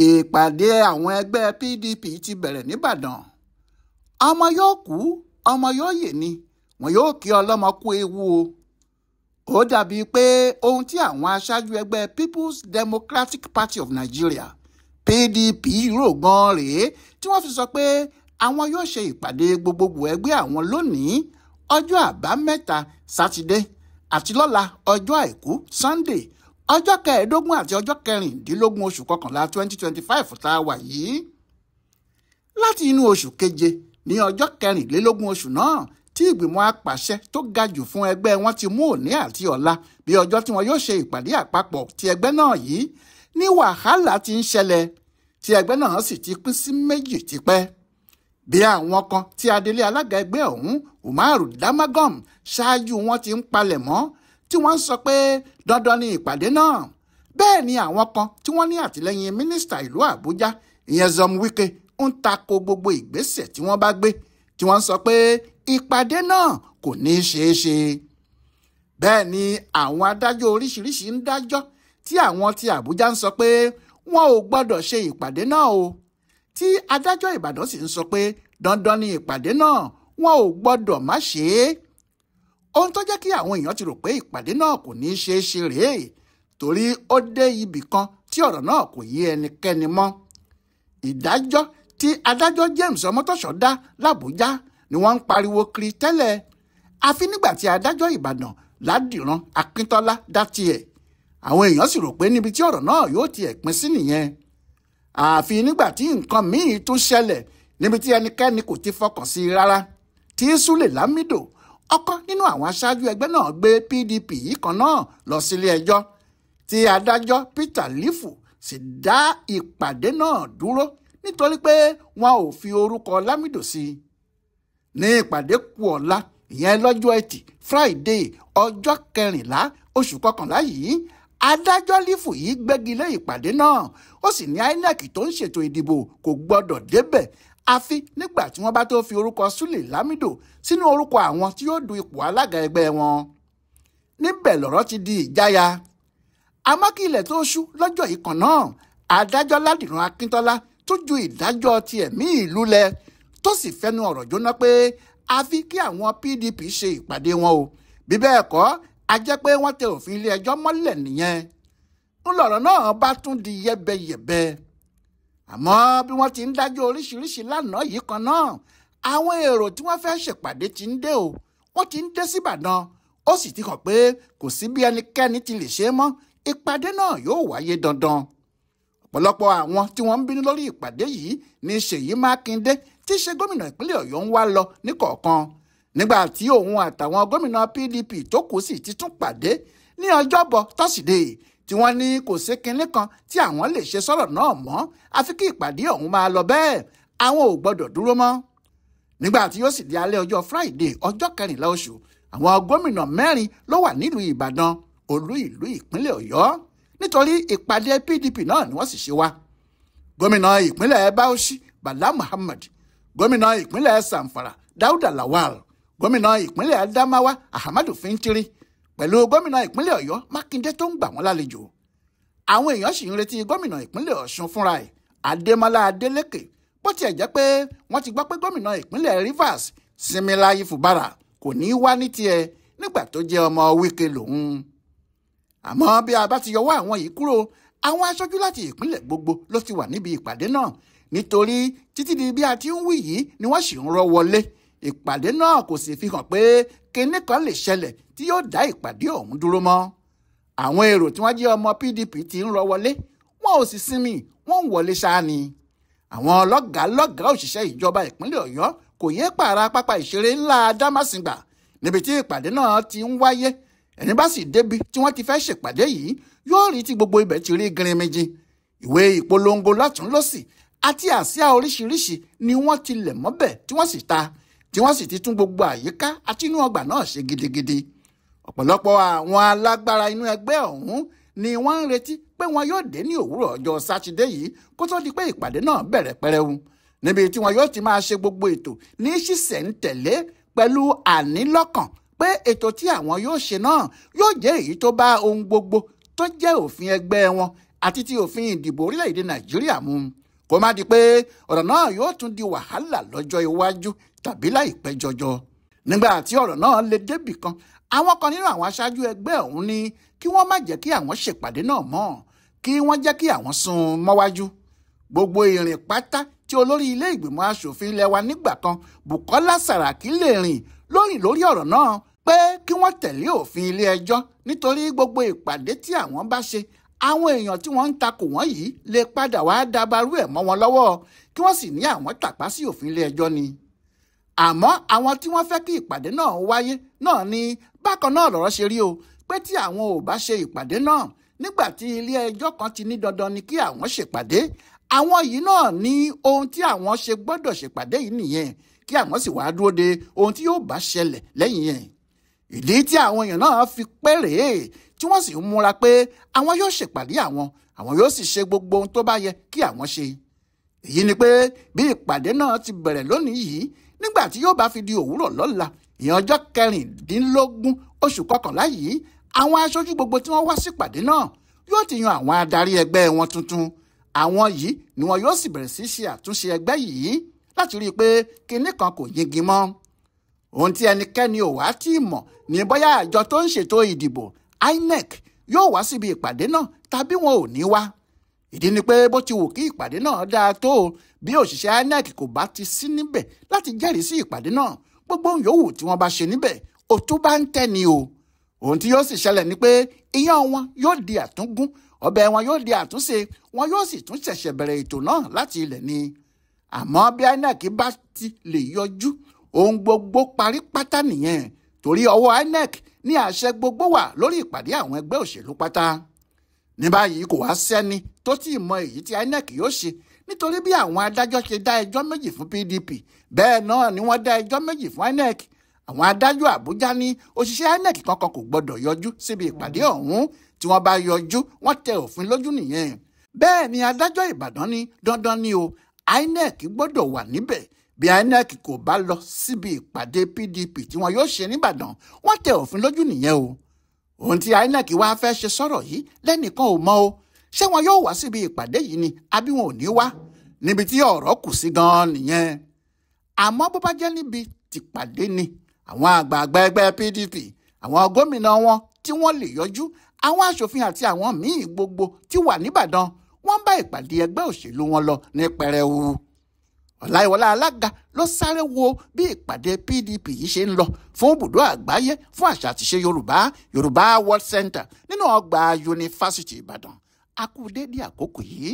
Ìpàdé àwọn ẹgbẹ́ PDP ti bẹ̀rẹ̀ nìbàdàn. Ọmọ yóò kú, ọmọ yóò yè ni, wọn yóò kí ọlọ́mọ kú ewu o. Ó dàbí pé ohun tí àwọn aṣáájú ẹgbẹ́ People's Democratic Party of Nigeria PDP rò gan-an rèé tí wọ́n fi sọ pé àwọn yóò ṣe ìpàdé gbogbogbò ẹgbẹ́ àwọn lónìí, ọjọ́ àbámẹ́ta sátidé, àti lọ́la ọjọ́ àìkú Sunday, ọjọ́ kẹẹ̀ẹ́dógún àti ọjọ́ kẹrìndínlógún oṣù kọkànlá 2025 tá a wà yìí. Láti inú oṣù keje ní ọjọ́ kẹrìnlélógún oṣù náà tí ìgbìmọ̀ apàṣẹ tó ga jù fún ẹgbẹ́ wọn ti mú òní àti ọ̀la bí ọjọ́ tí wọn yóò ṣe ìpàdé àpapọ̀ ti ẹgbẹ́ náà yìí ní wàhálà ti ń ṣẹlẹ̀ tí ẹgbẹ́ náà sì ti pín sí méjì tipẹ́. Bí àwọn kan tí adelé alága ẹgbẹ́ ọ̀hún Umaru Damagom ṣáájú wọn ti ń palẹ̀ mọ́ tí wọ́n ń sọ pé dandan ni ìpàdé náà. Bẹ́ẹ̀ ni àwọn kan tí wọ́n ní àtìlẹ́yìn mínísítà ìlú Àbújá ìyẹn Nyesom Wike ń tako gbogbo ìgbésẹ̀ tí wọ́n bá gbé tí wọ́n ń sọ pé ìpàdé náà kò ní í ṣeé ṣe. Bẹ́ẹ̀ ni àwọn adájọ́ oríṣiríṣi ń dájọ́ tí àwọn ti Àbújá ń sọ pé wọn ò gbọ́dọ̀ ṣe ìpàdé náà o, tí adájọ́ Ìbàdàn sì ń sọ pé dandan ni ìpàdé náà, wọn ò gbọ́dọ̀ má ṣe é. Ohun tó jẹ́ kí àwọn èèyàn ti rò pé ìpàdé náà kò ní í ṣeé ṣe rèé torí ó dé ibì kan tí ọ̀rọ̀ náà kò yé ẹnikẹ́ni mọ́. Ìdájọ́ tí adájọ́ James Ọmọ́tọ́ṣọ́ dá l'Àbújá ni wọ́n ń pariwo kiri tẹ́lẹ̀, àfi nígbà tí adájọ́ Ìbàdàn Ládìran Akíntọ́lá dá tiẹ̀. Àwọn èèyàn sì rò pé níbi tí ọ̀rọ̀ náà yóò tiẹ̀ pín sí nìyẹn. Àfi nígbà tí nǹkan míì tún ṣẹlẹ̀ níbi tí ẹnikẹ́ni kò ti fọkàn sí rárá, tí Sule Lamido, ọ̀kan nínú àwọn aṣáájú ẹgbẹ́ náà, gbé PDP yìí kan náà lọ sílé ẹjọ́, tí adájọ́ Peter Lifu sì dá ìpàdé náà dúró nítorí pé wọn ò fi orúkọ Lamido sí i. Ní ìpàdé kù ọ̀la, ìyẹn lọ́jọ́ Ẹtì Friday ọjọ́ kẹrìnlá oṣù kọkànlá yìí, adájọ́ Lifu yìí gbégi lé ìpàdé náà, ó sì ní INEC tó ń ṣètò ìdìbò kò gbọ́dọ̀ débẹ̀ àfi nígbà tí wọ́n bá tó fi orúkọ Sule Lamido sínú orúkọ àwọn tí yóò du ipò alága ẹgbẹ́ wọn. Níbẹ̀ lọ̀rọ̀ ti di ìjáya. Àmọ́ kí ilẹ̀ tó ṣú lọ́jọ́ ìkan náà, adájọ́ Ládìran Akíntọ́lá tó ju ìdájọ́ tiẹ̀ mí ìlú lẹ̀ tó sì fẹnu ọ̀rọ̀ jóná pé àfi kí àwọn PDP ṣe ìpàdé wọn o, bí bẹ́ẹ̀ kọ́ a jẹ́ pé wọ́n tẹ òfin ilé ẹjọ́ mọ́lẹ̀ nìyẹn. Ńlọrọ̀ náà bá tún di yẹ́bẹyẹ̀bẹ. Àmọ́ bí wọ́n ti ń dájọ́ oríṣiríṣi lánàá yìí kan náà, àwọn èrò tí wọ́n fẹ́ ṣèpàdé ti ń dé o, wọ́n ti ń dé síbàdàn, ó sì ti hàn pé kò sí bí ẹnikẹ́ni ti lè ṣe é mọ́, ìpàdé náà yóò wáyé dandan. Ọ̀pọ̀lọpọ̀ àwọn tí wọ́n ń bínú lórí ìpàdé yìí ní Ṣèyí Mákindé tí í ṣe gómìnà ìpínlẹ̀ Ọ̀yọ́ ń wá lọ níkọ̀ọ̀kan, nígbà tí òun àtàwọn gómìnà PDP tó kù sì ti tún pàdé ní ọjọ́bọ̀ tọ́sídẹ̀ẹ́ tí wọ́n ní kò sí kinní kan tí àwọn lè ṣe sọ̀rọ̀ náà mọ́, àfi kí ìpàdé ọ̀hún máa lọ bẹ́ẹ̀, àwọn ò gbọ́dọ̀ dúró mọ́. Nígbà tí yóò sì di alẹ́ ọjọ́ Friday ọjọ́ kẹrìnlá oṣù, àwọn gómìnà mẹ́rin ló wà nílùú Ìbàdàn, olú ìlú ìpínlẹ̀ Ọ̀yọ́, nítorí ìpàdé PDP náà ni wọ́n sì ṣe wá. Gómìnà ìpínlẹ̀ Bauchi Bala Muhammad, gómìnà ìpínlẹ̀ Zamfara Dauda Lawal, gómìnà ìpínlẹ̀ Adamawa Ahmadu Fintiri, pẹ̀lú gómìnà ìpínlẹ̀ Ọ̀yọ́ Mákindé tó ń gbà wọ́n lálejò. Àwọn èèyàn sì ń retí gómìnà ìpínlẹ̀ Ọ̀ṣun fúnra ẹ̀ Adémọ́lá Adélékè, bó tiẹ̀ jẹ́ pé wọ́n ti gbọ́ pé gómìnà ìpínlẹ̀ Rivers Similayi Fubara kò ní í wá ní tiẹ̀ nígbà tó jẹ́ ọmọ Wike lòun. Àmọ́ bí a bá ti yọwọ́ àwọn yìí kúrò, àwọn aṣojú láti ìpínlẹ̀ gbogbo ló ti wà níbi ìpàdé náà, nítorí títí di bí a ti ń wí yìí ni wọ́n sì ń rọ́ wọlé. Ìpàdé náà kò sì fi hàn pé kinní kan lè ṣẹlẹ̀ tí yóò dá ìpàdé ọ̀hún dúró mọ́. Àwọn èrò tí wọ́n jẹ́ ọmọ PDP ti ń rọ́ wọlé, wọn ò sì sinmi, wọ́n ń wọlé ṣáá ni. Àwọn lọ́gàálọ́gàá òṣìṣẹ́ ìjọba ìpínlẹ̀ Ọ̀yọ́ kò yé pààrà pápá ìṣeré ńlá Dámàsìngbà níbi tí ìpàdé náà ti ń wáyé. Ẹni bá sì débi tí wọ́n ti fẹ́ ṣèpàdé yìí yóò rí tí gbogbo ibẹ̀ ti rí girimiji. Ìwé ìpolongo lọ́tún lọ́sì àti àsíá oríṣiríṣi ni wọ́n ti lẹ̀ mọ́bẹ̀ tí wọ́n sì ta, tí wọ́n sì ti tún gbogbo àyíká àti inú ọgbà náà ṣe gidigidi. Ọ̀pọ̀lọpọ̀ àwọn alágbára inú ẹgbẹ́ ọ̀hún ni wọ́n ń retí pé wọn yóò dé ní òwúrọ̀ ọjọ́ sátidé yìí kó tó di pé ìpàdé náà bẹ̀rẹ̀ pẹrẹu, níbi tí wọn yóò ti máa ṣe gbogbo ètò ní ṣísẹ̀ntẹ̀lé pẹ̀lú ànílọ́kàn pé ètò tí àwọn yóò ṣe náà yóò jẹ́ èyí tó bá ohun gbogbo tó jẹ́ òfin ẹgbẹ́ wọn àti ti òfin ìdìbò orílẹ̀-èdè Nàìjíríà mu, kó má di pé ọ̀rọ̀ náà yóò tún di wàhálà lọ́jọ́ iwájú tàbí láìpẹ́ jọjọ. Nígbà tí ọ̀rọ̀ náà lè débì kan, àwọn kan nínú àwọn aṣáájú ẹgbẹ́ ọ̀hún ní kí wọ́n má jẹ́ kí àwọn ṣèpàdé náà mọ́, kí wọ́n jẹ́ kí àwọn sún mọ́wájú. Gbogbo ìrìn pátá tí olórí ilé ìgbìmọ̀ aṣòfin ilẹ̀ wa nígbà kan Bùkọ́lá Sàràkí lè rìn lórí ọ̀rọ̀ náà pé kí wọ́n tẹ̀lé òfin ilé ẹjọ́, nítorí gbogbo ìpàdé tí àwọn bá ṣe, àwọn èèyàn tí wọ́n ń takò wọ́n yìí lè padà wá dabarú ẹ̀ mọ́ wọn lọ́wọ́, kí wọ́n sì ní àwọn tàpá sí òfin ilé ẹjọ́ ni. Àmọ́ àwọn tí wọ́n fẹ́ kí ìpàdé náà wáyé náà ni bákan náà lọ̀rọ̀ ṣe rí o, pé tí àwọn ò bá ṣe ìpàdé náà nígbà tí ilé ẹjọ́ kan ti ní dandan ni kí àwọn ṣèpàdé, àwọn yìí náà ní ohun tí àwọn ṣe gbọ́dọ̀ ṣèpàdé yìí nìyẹn, kí àwọn sì wá dúró de ohun tí yóò bá ṣẹlẹ̀ lẹ́yìn yẹn. Ìdí tí àwọn èèyàn náà fi péré tí wọ́n sì ń múra pé àwọn yóò ṣèpàdé àwọn yóò sì ṣe gbogbo ohun tó bá yẹ kí àwọn ṣe. Èyí ni pé bí ìpàdé náà ti bẹ̀rẹ̀ lónìí yìí, nígbà tí yóò bá fi di òwúrọ̀ lọ́la, ìyẹn ọjọ́ 16 oṣù kọkànlá yìí, àwọn aṣojú gbogbo tí wọ́n wá sípàdé náà yóò ti yan àwọn adarí ẹgbẹ́ wọn tuntun. Àwọn yìí ni wọn yóò sì bẹ̀rẹ̀ sí ṣe àtúnṣe ẹgbẹ́ yìí láti rí i pé kinní kan kò yingi mọ́. Ohun tí ẹnikẹ́ni ò wá tí ì mọ̀ ní bóyá àjọ tó ń ṣètò ìdìbò INEC yóò wá síbi ìpàdé náà tàbí wọn ò ní wá. Ìdí ni pé bó ti wù kí ìpàdé náà dáa tó, bí òṣìṣẹ́ INEC kò bá ti sí níbẹ̀ láti jẹ́rìí sí ìpàdé náà, gbogbo ohun yòówù tí wọ́n bá ṣe níbẹ̀ òtún bá ń tẹ́ ni o. Ohun tí yóò sì ṣẹlẹ̀ ni pé iyán wọn yóò di àtúngún, ọbẹ̀ wọn yóò di àtúnṣe, wọn yóò sì tún ṣẹ̀ṣẹ̀ bẹ̀rẹ̀ ètò náà láti ilẹ̀ ni. Àmọ́ bí INEC bá ti lè yọjú, ohun gbogbo parí pátá nìyẹn, torí ọwọ́ INEC ní àṣẹ gbogbo wà lórí ìpàdé àwọn ẹgbẹ́ òṣèlú pátá. Ní báyìí kò wá sẹ́ni tó tí ì mọ èyí tí INEC yóò ṣe, nítorí bí àwọn adájọ́ ṣe dá ẹjọ́ méjì fún PDP, bẹ́ẹ̀ náà ni wọ́n dá ẹjọ́ méjì fún INEC. Àwọn adájọ́ Àbújá ní òṣìṣẹ́ INEC kankan kò gbọdọ̀ yọjú síbi ìpàdé ọ̀hún, tí wọ́n bá yọjú wọ́n tẹ òfin lójú nìyẹn. Bẹ́ẹ̀ ni adájọ́ Ìbàdàn ní dandan ni o, INEC gbọ́dọ̀ wà níbẹ̀. Bí INEC kò bá lọ síbi ìpàdé PDP tí wọn yóò ṣe nìbàdàn, wọ́n tẹ òfin lójú nìyẹn o. Ohun tí INEC wá fẹ́ ṣe sọ̀rọ̀ yìí lẹ́nìkan ò mọ̀ o. Ṣé wọn yóò wá síbi ìpàdé yìí ni àbí wọn ò ní wá? Níbi tí ọ̀rọ̀ kù sí gan-an nìyẹn. Àmọ́ bó bá jẹ́ níbi tìpàdé ni, àwọn àgbààgbà ẹgbẹ́ PDP, àwọn gómìnà wọn tí wọ́n lè yọjú, àwọn aṣòfin àti àwọn míì gbogbo tí wà nìbàdàn, wọ́n bá ìpàdé ẹgbẹ́ òṣèlú wọn lọ ní pẹrẹwu. Ọláìwọlá Alága ló sáré wo bí ìpàdé PDP yìí ṣe ń lọ fún ibùdó àgbáyé fún àṣà àtiṣe Yorùbá, Yorùbá World Center nínú ọgbà Yunifásítì Ìbàdàn. A kú dédé àkókò yìí.